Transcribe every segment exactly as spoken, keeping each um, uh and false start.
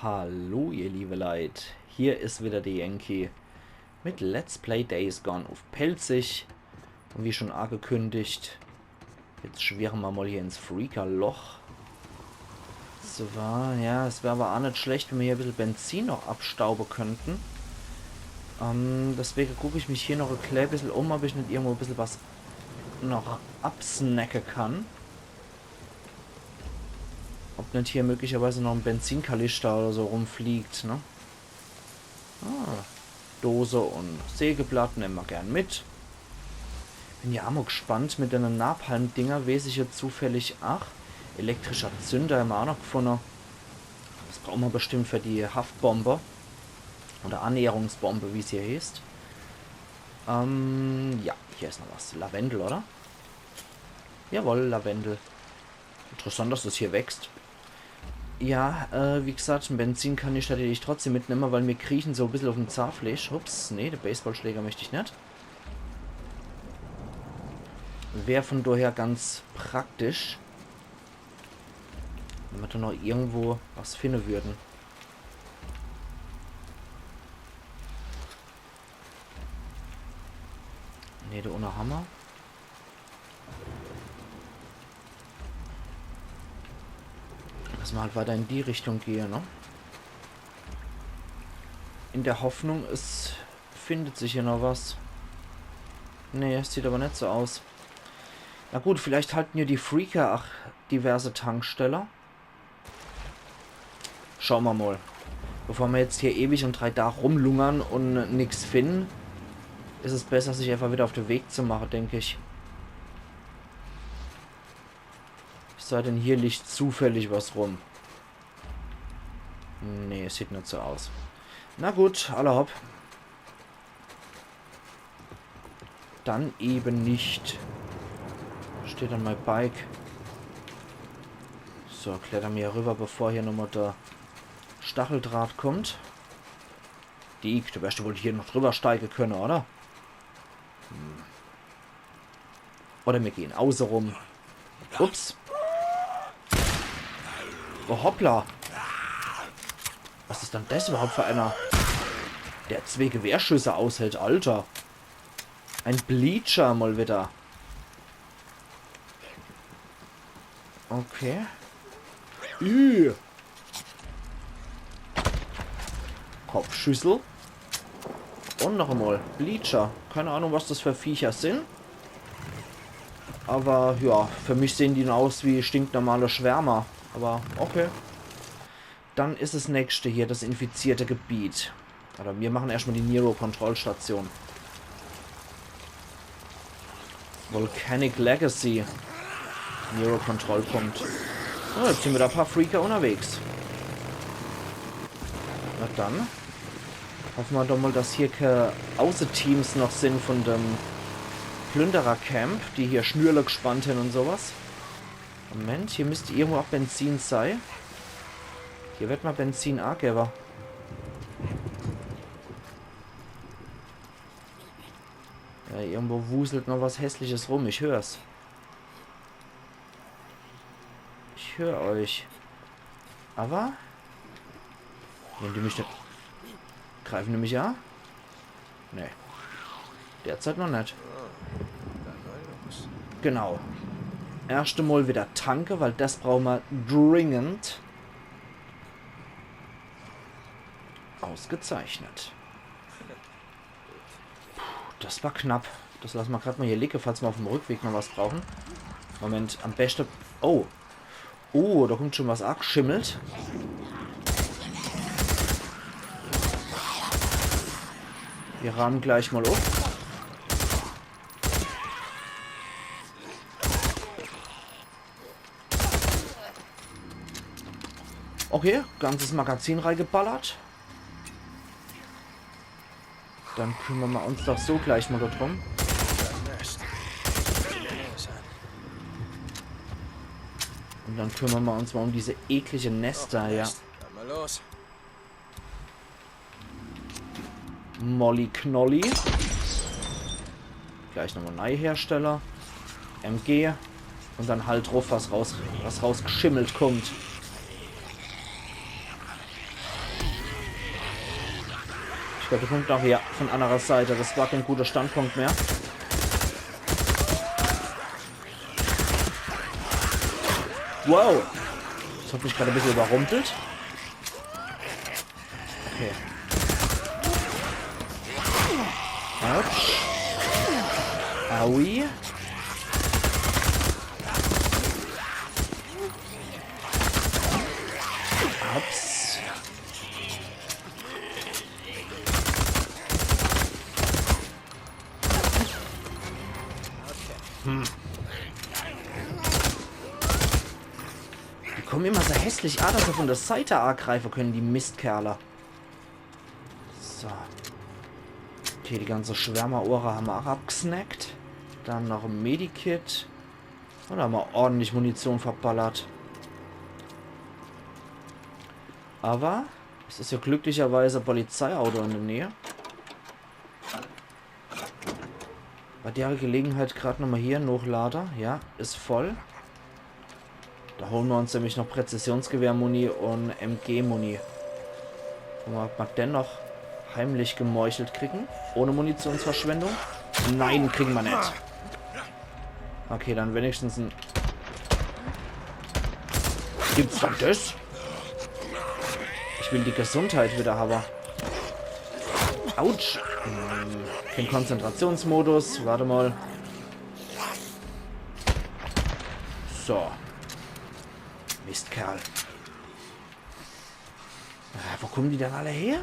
Hallo, ihr liebe Leit. Hier is wieder de Yankee mit Let's Play Days Gone uff Pälzisch. Un wie schun angekündigt, jetzt schwirre mer mol hier ins Freaker-Loch. Zwar, ja, es wär awwer aa net schlecht, wenn mer hier e bissel Benzin noch abstaube könnten. Ähm, deswege guck ich mich hier noch e klää bissel um, ob ich net irgendwo e bissel was noch absnacke kann. Ob net hier möglicherweise noch en Benzinkanister oder so rumfliegt, ne? Ah, Dose un Sägeblatt nemme mer gern mit. Bin jo aa mol gspannt, mit dene Napalm-Dinger weeß ich jetzt zufällig, ach, elektrischer Zünder hemmer aa noch gfunne. Des brauche mer bestimmt für die Haftbombe. Oder Annäherungsbombe, wie's hier heeßt. Ähm, ja, hier is noch was. Lavendel, oder? Jawohl, Lavendel. Interessant, dass des hier wächst. Ja, äh, wie gsagt, en Benzinkanister, den ich trotzdem mitnemme, weil mir kriechen so e bissel uff em Zahnfleisch. Ups, nee, de Baseballschläger möcht ich net. Wär von doher ganz praktisch, wenn mer do noch irgendwo was finne würden. Nee, do unne hammer. Dass mer halt weiter in die Richtung gehe, ne? In der Hoffnung, es findet sich hier noch was. Nee, es sieht awwer net so aus. Na gut, vielleicht halten jo die Freaker ach diverse Tankstelle. Schaue mer mol. Bevor mer jetzt hier ewig un drei Dag rumlungern un nix finden, is es besser, sich einfach wieder uff de Weg zu mache, denk ich. Es sei denn, hier liegt zufällig was rum. Nee, es sieht net so aus. Na gut, alla hopp. Dann eben net. Steht dann mei Bike. So, klettere mer hier rüber, bevor hier nochmol de Stacheldraht kommt. Dick, du werscht wohl hier noch drüber steige könne, oder? Hm. Oder mir gehen außerum. Ups. Oh, hoppla. Was is dann des überhaupt für einer, der zwee Gewehrschüsse aushält, Alter? En Bleacher mol wieder. Okay. Üh. Kopfschüssel. Un noch emol. Bleacher. Keine Ahnung, was des für Viecher sin. Awwer ja, für mich sehen die nur aus wie stinknormale Schwärmer. Awwer okay. Dann is es nächste hier des infizierte Gebiet. Oder mir machen erscht mol die Nero-Kontrollstation. Volcanic Legacy. Nero-Kontrollpunkt. Oh, jetzt sin wieder e paar Freaker unterwegs. Na dann. Hoffe mer doch mol, dass hier kä Außeteams noch sin von dem Plünderer-Camp, die hier Schnürle gspannt hen un so was. Moment, hier müsst irgendwo ach Benzin sei. Hier werd mer Benzin agewwe. Ja, irgendwo wuselt noch was Hässliches rum, ich hör's. Ich hör euch. Awwer? Nehme die mich net? Greifen die mich a? Nee. Derzeit noch net. Genau. Erscht emol wieder tanke, weil des brauche mer dringend. Ausgezeichnet. Puh, des war knapp. Des lasse mer grad mol hier liege, falls mer uff em Rückweg noch was brauchen. Moment, am beschte. Oh. Oh, do kommt schon was agschimmelt. Mir rahmen gleich mol uff. Okay, ganzes Magazin reigeballert. Dann kümmere mer uns doch so gleich mol drum. Un dann kümmere mer uns mol um diese eklige Nester, ja. Dann mal los. Molly Knolly. Gleich nochmol nei herstelle. M G. Un dann halt druff, was raus, was rausgschimmelt kommt. Der kummt noch, ja, von annerer Seit. Das war kein guter Standpunkt mehr. Wow. Das hat mich gerade ein bisschen überrumpelt. Okay. Autsch. Aui. Ups. Hm. Die kommen immer so hässlich an, dass se von der Seite angreifen können, die Mistkerle. So. Okay, die ganze Schwärmerohre haben wir auch abgesnackt. Dann noch ein Medikit. Und da haben wir ordentlich Munition verballert. Aber es ist ja glücklicherweise ein Polizeiauto in der Nähe. Bei der Gelegenheit gerade nochmal hier Nochlader. Ja, ist voll. Da holen wir uns nämlich noch Präzisionsgewehr-Muni und M G-Muni. Gucken wir, ob wir den noch heimlich gemeuchelt kriegen. Ohne Munitionsverschwendung. Nein, kriegen wir nicht. Okay, dann wenigstens ein... Gibt's dann das? Ich will die Gesundheit wieder haben. Autsch. Hm, kein Konzentrationsmodus. Warte mal. So. Mistkerl. Ah, wo kommen die denn alle her?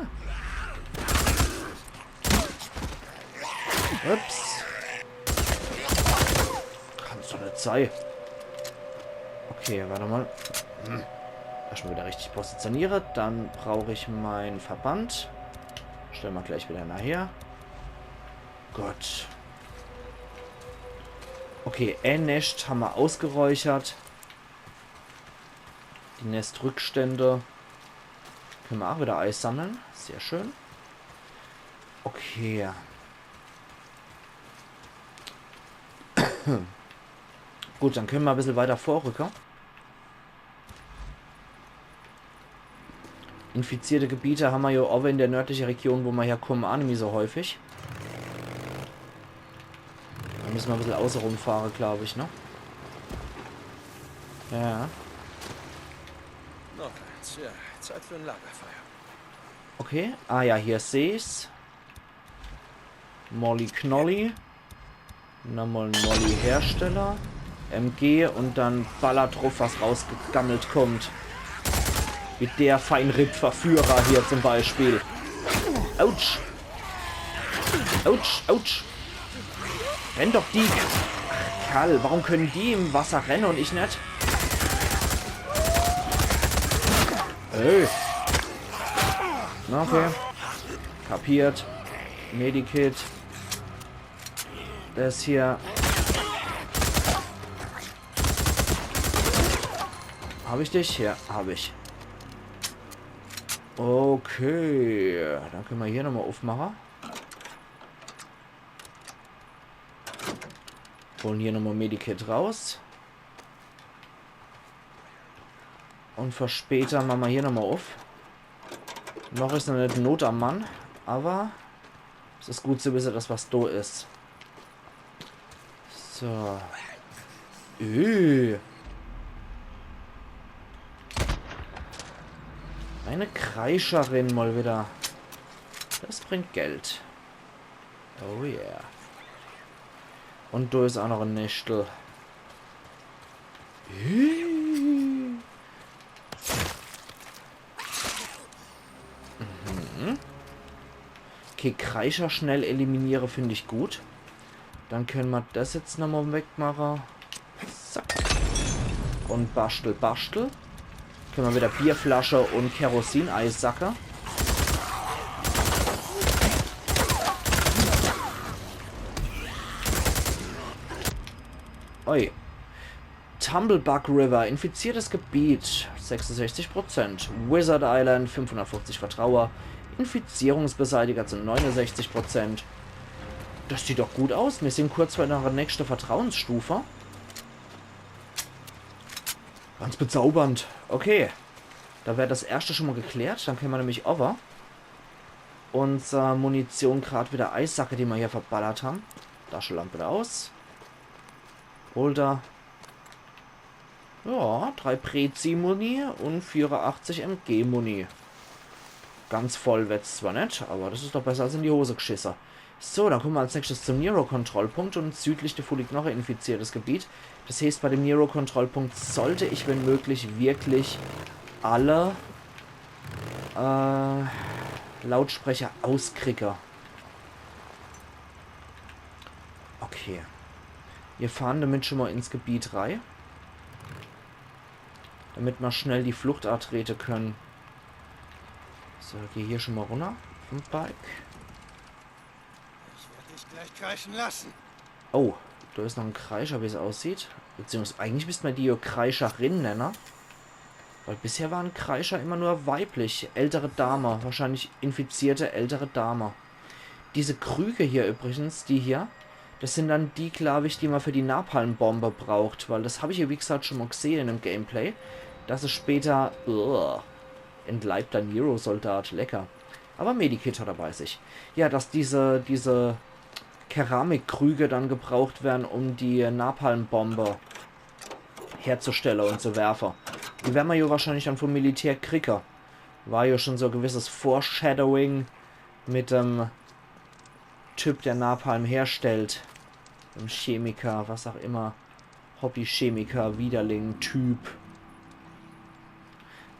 Ups. Kann's doch nicht sein. Okay, warte mal. Hm. Erstmal wieder richtig positioniere. Dann brauche ich meinen Verband. Stellen wir gleich wieder nachher. Gut. Okay, ein Nest haben wir ausgeräuchert. Die Nestrückstände können wir auch wieder einsammeln. Sehr schön. Okay. Gut, dann können wir ein bisschen weiter vorrücken. Infizierte Gebiete haben wir ja aber in der nördlichen Region, wo wir herkommen, auch nicht mehr so häufig. Da müssen wir ein bisschen außenrum fahren, glaube ich, ne? Ja. Noch eins, ja. Zeit für ein Lagerfeuer. Okay. Ah ja, hier sehe ich's. Molly Knolly. Nochmal ein Molly-Hersteller. M G und dann ballert drauf, was rausgegammelt kommt. Wie der Feinripp-Verführer hier zum Beispiel. Autsch. Autsch, autsch. Renn doch, Deek. Ach, Kerl, warum können die im Wasser rennen und ich nicht? Ey. Na, okay. Kapiert. Medikit. Das hier. Hab ich dich? Ja, hab ich. Okay. Dann können wir hier nochmal aufmachen. Holen hier nochmal Medikit raus. Und für später machen wir hier nochmal auf. Noch ist noch nicht Not am Mann, aber es ist gut zu wissen, dass was da ist. So. Äh. Eine Kreischerin mal wieder. Das bringt Geld. Oh yeah. Und da ist auch noch ein Nestel. Mhm. Okay, Kreischer schnell eliminiere finde ich gut. Dann können wir das jetzt nochmal wegmachen. Zack. Und Baschtel, Baschtel. Können wir wieder Bierflasche und Kerosin einsacke. Ui. Tumblebug River, infiziertes Gebiet, sechsundsechzig Prozent. Wizard Island, fünfhundertfünfzig Vertraue. Infizierungsbeseitiger zu neunundsechzig Prozent. Das sieht doch gut aus. Wir sind kurz vor einer nächsten Vertrauensstufe. Ganz bezaubernd. Okay. Da wäre das erste schon mal geklärt. Dann können wir nämlich over. unser Munition grad wieder eisacke, die mer hier verballert ham. Taschelamp wieder aus. Holter. Ja, drei Prezi-Muni un vierunachtzig M G-Muni. Ganz voll werd's zwar net, awwer des is doch besser als in die Hose gschisse. So, dann kumme mer als nächstes zum Nero-Kontrollpunkt un südlich davun liegt noch e infiziertes Gebiet. Des heeßt, bei dem Nero-Kontrollpunkt sollt ich, wenn möglich, wirklich alle, äh, Lautsprecher auskriege. Okay. Mir fahre damit schun mol ins Gebiet rei. Damit mer schnell die Flucht atrete kenne. So, geh hier schun mol runner vum Bike. Ich werde dich gleich kreischen lassen. Oh, do is noch en Kreischer, wie's aussieht. Beziehungsweise, eigentlich misst mer die jo Kreischerin nenne. Weil bisher ware Kreischer immer nur weiblich, ältere Dame, wahrscheinlich infizierte ältere Dame. Diese Krüge hier übrigens, die hier, des sin dann die, glaab ich, die mer für die Napalmbombe braucht, weil des hab ich jo, wie gesagt, schun mol gsehe in dem Gameplay, dass es später, ugh, entleibter Nero-Soldat, lecker. Awwer Medikit hat er bei sich. Ja, dass diese, diese Keramikkrüge dann gebraucht werre, um die Napalmbombe herzustelle un zu werfe. Die werre mer jo wahrscheinlich dann vum Militär kriege. War jo schun so e gewisses Foreshadowing mit dem Typ, der Napalm herstellt. Dem Chemiker, was auch immer. Hobbychemiker, Widerling, Typ.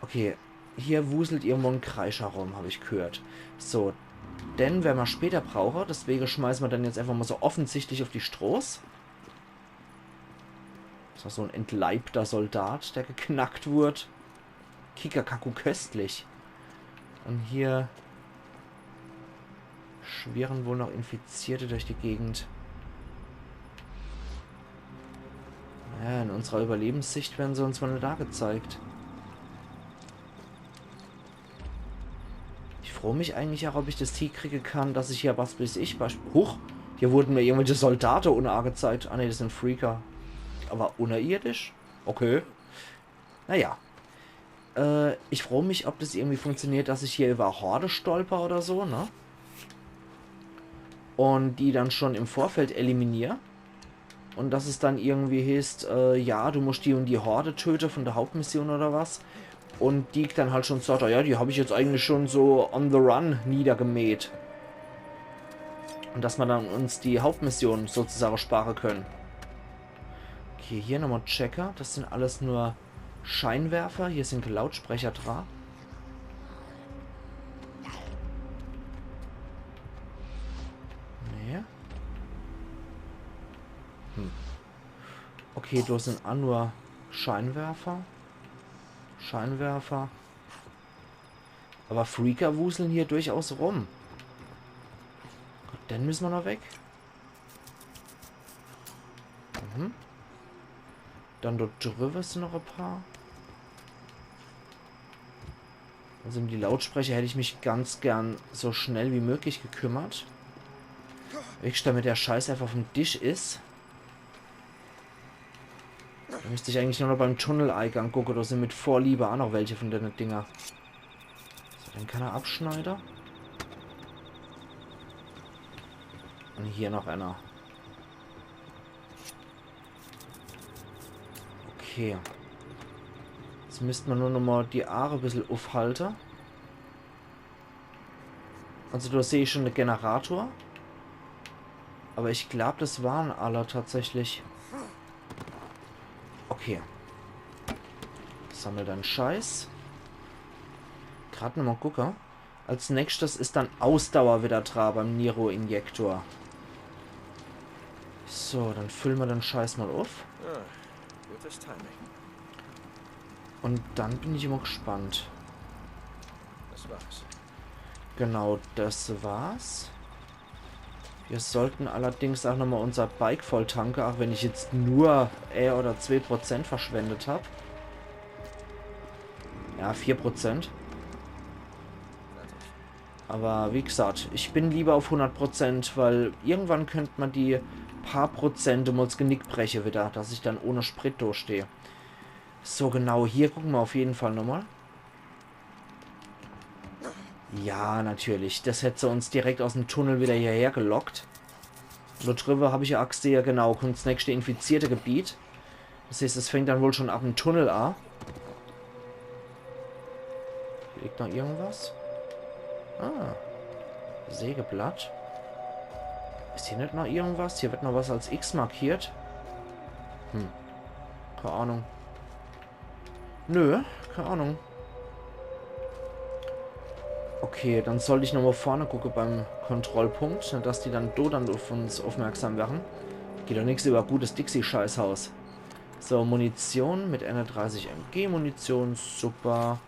Okay, hier wuselt irgendwo en Kreischer rum, hab ich gehört. So, den werre mer später brauche, deswege schmeiße mer den jetzt einfach mol so offensichtlich uff die Stroß. Des war so en entleibter Soldat, der geknackt wurd. Kikakaku köstlich. Un hier schwirre wohl noch Infizierte durch die Gegend. Ja, in unserer Überlebenssicht werre se uns wohl net agezeigt. Ich froo mich eigentlich auch, ob ich des hiekriege kann, dass ich hier, was weiß ich, beisp-, huch, hier wurden mir irgendwelche Soldate unne agezeigt. Ah, nee, des sin Freaker. Awwer unnerirdisch? Okay. Naja. Äh, ich froo mich, ob des irgendwie funktioniert, dass ich hier über Horde stolper oder so, ne? Un die dann schun im Vorfeld eliminier. Un dass es dann irgendwie heeßt, äh, ja, du muscht die un die Horde töte vun der Hauptmission oder was. Un die dann halt schun sagt, ah ja, die hab ich jetzt eigentlich schun so on the run niedergemäht. Un dass mer dann uns die Hauptmission sozusage spare kenne. Okay, hier nochmol checke. Des sin alles nur Scheinwerfer. Hier sin Lautsprecher dra. Nee. Hm. Okay, do sin aa nur Scheinwerfer. Scheinwerfer. Awwer Freaker wuseln hier durchaus rum. Gut, dann misse mer noch weg. Mhm. Dann dort drüwwe sin noch e paar. Also um die Lautsprecher hätt ich mich ganz gern so schnell wie möglich gekümmert. Wirklich, damit der Scheiß einfach vum Tisch is. Do müsst ich eigentlich nur noch beim Tunneleingang gucke, do sin mit Vorliebe aa noch welche vun denne Dinger. So, den kann er abschneide. Un hier noch einer. Okay. Jetzt misst mer nur nochmol die Aache e bissel uffhalte. Also do seh ich schun de Generator. Awwer ich glaab, des ware alle tatsächlich. Okay. Sammel dein Scheiß. Grad nochmol gucke. Als nächstes is dann Ausdauer widder dra beim Nero-Injektor. So, dann fülle mer den Scheiß mol uff. Ah, gutes Timing. Un dann bin ich immer gespannt. Das war's. Genau, des war's. Mir sollten allerdings aa nochmol unser Bike volltanke, aa wenn ich jetzt nur ää oder zwee Prozent verschwendet hab. Ja, vier Prozent. Awwer wie gesaat, ich bin lieber uff hunnert Prozent, weil irgendwann könnt mer die paar Prozent mol 's Genick breche widder, dass ich dann ohne Sprit do steh. So, genau, hier gucke mer uff jeden Fall nochmol. Ja, natürlich. Das hätt se uns direkt aus dem Tunnel wieder hierher gelockt. Do driwwe hab ich ja ach gsehe, genau, kummt's nächste infizierte Gebiet. Das heeßt, es fängt dann wohl schon ab dem Tunnel a. Hier liegt noch irgendwas. Ah. Sägeblatt. Is hier net noch irgendwas? Hier wird noch was als X markiert. Hm. Keine Ahnung. Nö, keine Ahnung. Okay, dann sollt ich nochmal vorne gucke beim Kontrollpunkt, ne, dass die dann do dann auf uns aufmerksam wären. Geht doch nix über gutes Dixie-Scheißhaus. So, Munition mit einunddreißig M G Munition, super.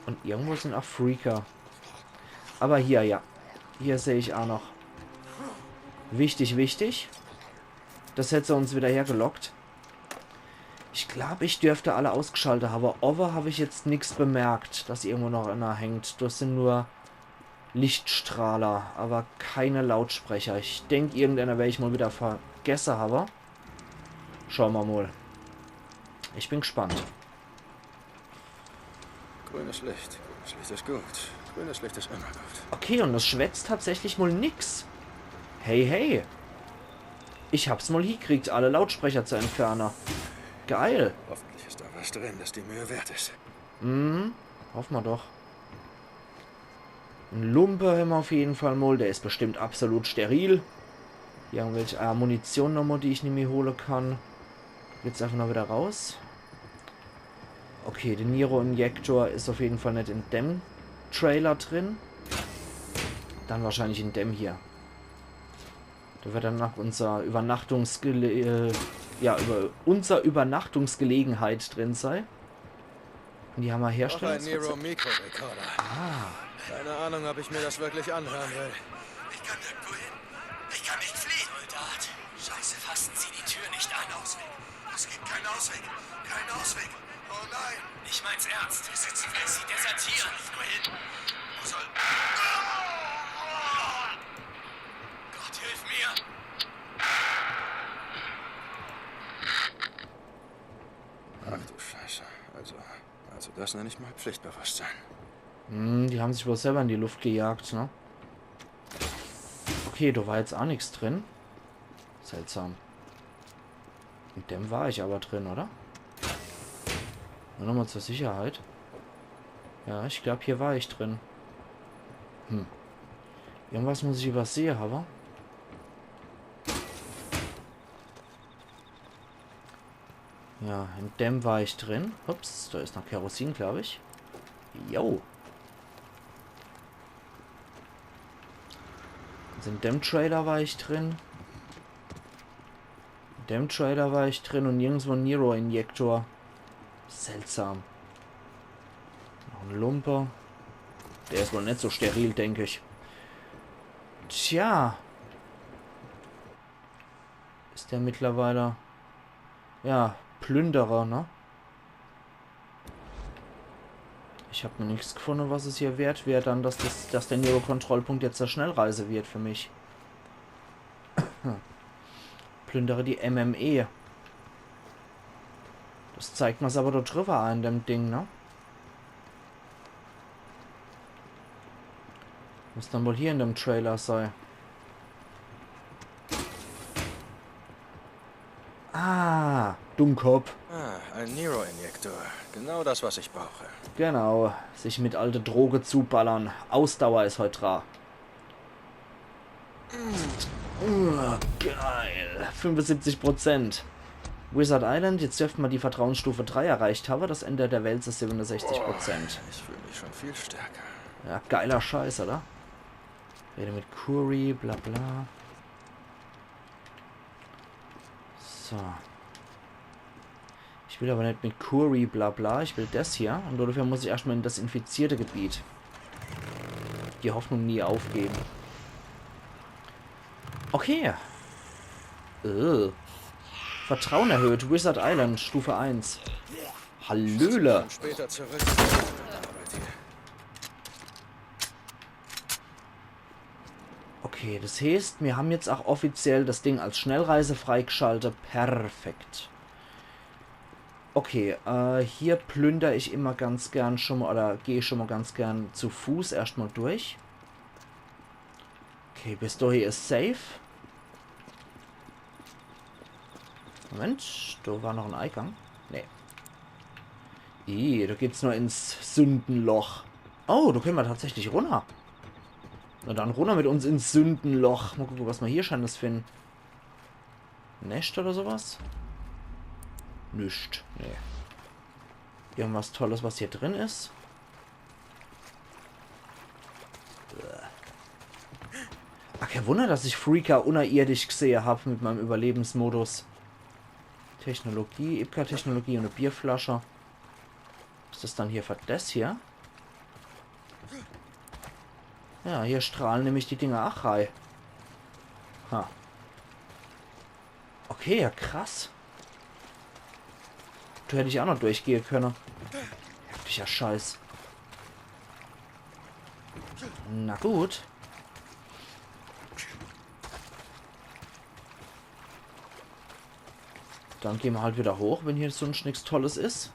Und irgendwo sind auch Freaker. Aber hier, ja. Hier seh ich auch noch. Wichtig, wichtig. Das hätt se uns wieder hergelockt. Ich glaub, ich dürfte alle ausgeschalte habe. Owwe hab ich jetzt nix bemerkt, dass irgendwo noch einer hängt. Das sind nur Lichtstrahler, aber keine Lautsprecher. Ich denk, irgendeiner werde ich mal wieder vergesse habe. Schauen wir mal. Ich bin gespannt. Grünes Licht. Grünes Licht ist gut. Grünes Licht ist immer gut. Okay, und das schwätzt tatsächlich mal nix. Hey, hey. Ich hab's mal hiekriegt, alle Lautsprecher zu entferne. Geil. Hoffentlich ist da was drin, das die Mühe wert ist. Mhm. Hoffen wir doch. En Lumpe hämmer auf jeden Fall mal. Der is bestimmt absolut steril. Hier irgendwelche äh, Munition nochmal, die ich nimmi hole kann. Jetzt einfach noch wieder raus. Okay, der Nero-Injektor is auf jeden Fall net in dem Trailer drin. Dann wahrscheinlich in dem hier. Da wird dann noch unser Übernachtungsgele äh, ja, über unser Übernachtungsgelegenheit drin sei. Und die haben wir Noch ein herstellen. Nero Mikrorekorder. Ah, Keine Ahnung, ob ich mir das wirklich anhören will. Ich kann nirgendwo hin. Ich kann nicht fliehen. Soldat, scheiße, fassen Sie die Tür nicht an. Ausweg. Es gibt keinen Ausweg. Keinen Ausweg. Oh nein. Ich mein's ernst. Sie sitzen fest. Sie desertieren. Nicht nur hin. Wo soll... Gott, hilf mir. Ach du Scheiße. Also, also das nenne ich mal Pflichtbewusstsein. Hm, die haben sich wohl selber in die Luft gejagt, ne? Okay, da war jetzt auch nichts drin. Seltsam. In dem war ich aber drin, oder? Nur nochmal zur Sicherheit. Ja, ich glaub, hier war ich drin. Hm. Irgendwas muss ich übersehe habe. Ja, in dem war ich drin. Ups, da is noch Kerosin, glaub ich. Jo. Also in dem Trailer war ich drin. In dem Trailer war ich drin und nirgendwo en Nero-Injektor. Seltsam. Noch en Lumpe. Der is wohl net so steril, denk ich. Tja. Is der mittlerweile... Ja, Plünderer, ne? Ich hab mir nichts gefunden, was es hier wert wär, dann, dass, das, dass der Nero-Kontrollpunkt jetzt e Schnellreise wird für mich. Plündere die M M E. Das zeigt mer's aber dort drüber an dem Ding, ne? Muss dann wohl hier in dem Trailer sei. Ah, Dummkopf. Ah, ein Nero-Injektor. Genau das, was ich brauche. Genau, sich mit alte Droge zuballern. Ausdauer is heut rar. Uh, geil. Fünfundsiebzig Prozent. Wizard Island, jetzt dürfte mer die Vertrauensstufe drei erreicht haben. Das Ende der Welt is siebenundsechzig Prozent. Ich fühle mich schon viel stärker. Ja, geiler Scheiß, oder? Rede mit Curry, bla bla. So. Ich will aber net mit Curry, bla bla. Ich will das hier. Und dafür muss ich erstmal in das infizierte Gebiet. Die Hoffnung nie aufgeben. Okay. Äh. Vertrauen erhöht. Wizard Island, Stufe eins. Hallöle. Später zurück. Okay, das heißt, wir haben jetzt auch offiziell das Ding als Schnellreise freigeschaltet. Perfekt. Okay, äh, hier plünder ich immer ganz gern schon mal, oder geh ich schon mal ganz gern zu Fuß erscht mal durch. Okay, bis do hier is safe. Moment, do war noch en Eigang. Nee. Ih, do geht's nur ins Sündenloch. Oh, do könne mer tatsächlich runner. Na dann runner mit uns ins Sündenloch. Mal gucke, was mer hier Scheenes finden. Nescht oder sowas? Nüscht. Nee. Irgendwas Tolles, was hier drin is? Ah, kein Wunder, dass ich Freaker unnerirdisch gesehe hab mit meinem Überlebensmodus. Technologie, Ibka-Technologie und e Bierflasche. Is das dann hier für das hier? Ja, hier strahlen nämlich die Dinger ach rei. Ha. Okay, ja krass. Do hätt ich ach noch durchgehe könne. Heftiger Scheiß. Na gut. Dann gehn mer halt wieder hoch, wenn hier sonst nix Tolles is.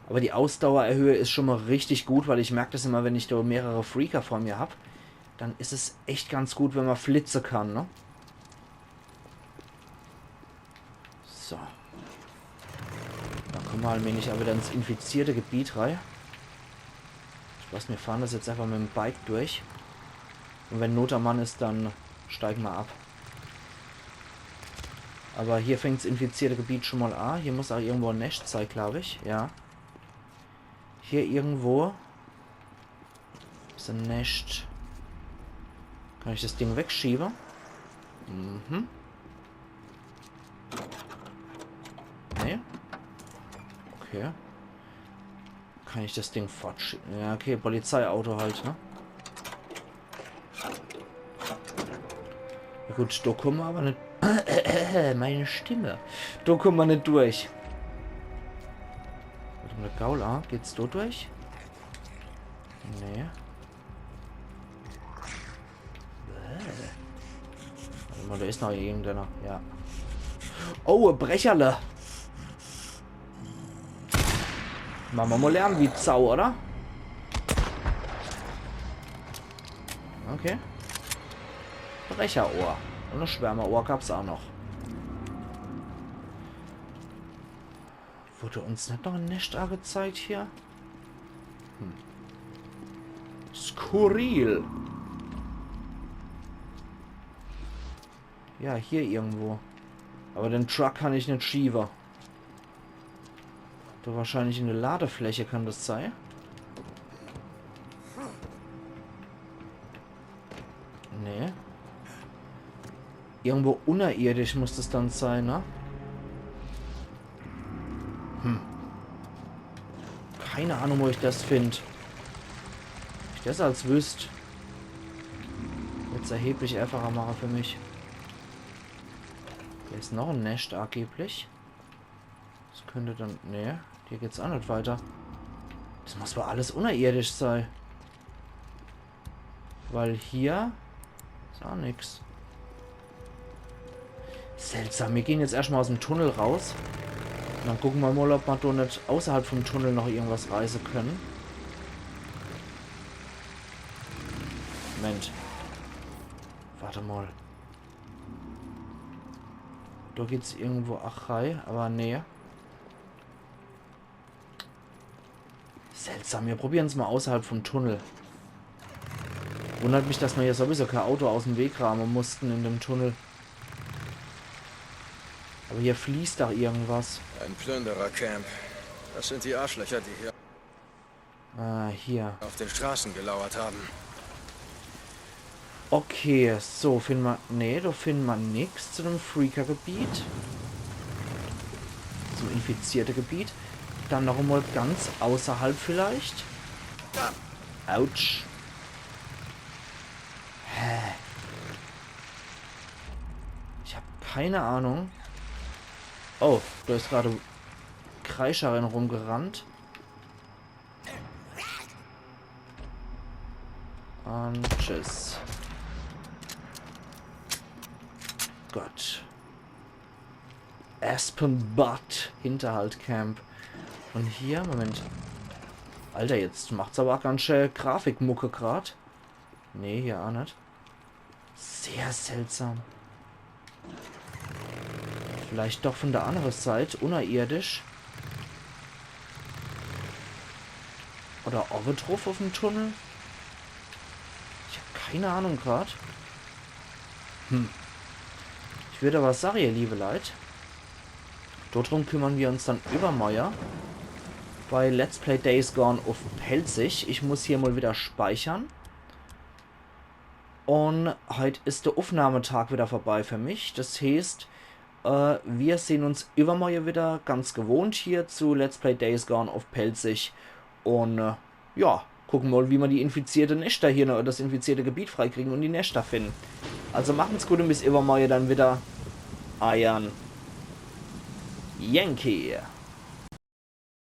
Aber die Ausdauererhöhe is schon mal richtig gut, weil ich merk das immer, wenn ich do mehrere Freaker vor mir hab, dann is es echt ganz gut, wenn mer flitze kann, ne? So. Dann komme mer allmählich ach wieder ins infizierte Gebiet rei. Ich weiß, mir fahren das jetzt einfach mit dem Bike durch. Und wenn Not am Mann is, dann steige mer ab. Aber hier fängt's infizierte Gebiet schon mal a. Hier muss ach irgendwo e Nescht sei, glaub ich. Ja. Hier irgendwo. Is e Nescht. Kann ich das Ding wegschiebe? Mhm. Nee? Okay. Kann ich das Ding fortschiebe? Ja, okay, Polizeiauto halt, ne? Ja gut, do komme mer aber net. Meine Stimme. Do komme mer net durch. Warte mal, Gaul, ah, geht's do durch? Nee. Warte mal, do is noch irgendeiner. Ja. Oh, e Brecherle. Mache mer mal Lärm wie Sau, oder? Okay. Brecherohr. Und e Schwärmerohr gab's ach noch. Wurde uns net noch e Nescht agezeigt hier? Hm. Skurril. Ja, hier irgendwo. Aber den Truck kann ich net schiebe. Do wahrscheinlich in der Ladefläche kann das sei. Nee. Irgendwo unnerirdisch muss das dann sei, ne? Hm. Keine Ahnung, wo ich das find. Wenn ich das als wüsst. Jetzt erheblich einfacher mache für mich. Hier is noch e Nescht angeblich. Das könnte dann. Nee, hier geht's ach net weiter. Das muss wohl alles unnerirdisch sei. Weil hier is ach nix. Seltsam, mir gehn jetzt erscht mal aus dem Tunnel raus. Und dann gucke mer mal, ob mer do net außerhalb vom Tunnel noch irgendwas reiße könne. Moment. Warte mal. Do geht's irgendwo ach rei, aber nee. Seltsam, mir probieren's mal außerhalb vom Tunnel. Wundert mich, dass mer hier sowieso kein Auto aus dem Weg raame mussten in dem Tunnel. Aber hier fließt doch irgendwas. Ein Plünderer-Camp. Das sind die Arschlöcher, die hier Äh, hier. Auf den Straßen gelauert haben. Okay, so, find mer. Nee, do find mer nix zu dem Freaker-Gebiet. Zum infizierte Gebiet. Dann noch einmal ganz außerhalb vielleicht. Autsch. Hä? Ich hab keine Ahnung. Oh, do is gerade Kreischer rumgerannt. Und tschüss. Gott. Aspen Butte Hinterhalt Camp. Un hier, Moment. Alter, jetzt macht's awwer ganz schön Grafikmucke grad. Nee, hier aa net. Sehr seltsam. Vielleicht doch vun de annere Seit, unnerirdisch. Oder owwe druff uff'm Tunnel? Ich hab keine Ahnung grad. Hm. Ich würd awwer sage, ihr liewe Leit, dodrum kümmern mer uns dann iwwermorje bei Let's Play Days Gone uff Pälzisch. Ich muss hier mol widder speichere. Un heit is de Uffnahmetag widder vorbei für mich. Des heeßt, äh, mir sehn uns iwwermorje widder ganz gewohnt hier zu Let's Play Days Gone uff Pälzisch. Un, äh, ja, gucke mol, wie mer die infizierte Neschter hier noch, des infizierte Gebiet freikriegen un die Neschter finden. Also machen's gut un bis iwwermorje dann widder. Eiern Yankee.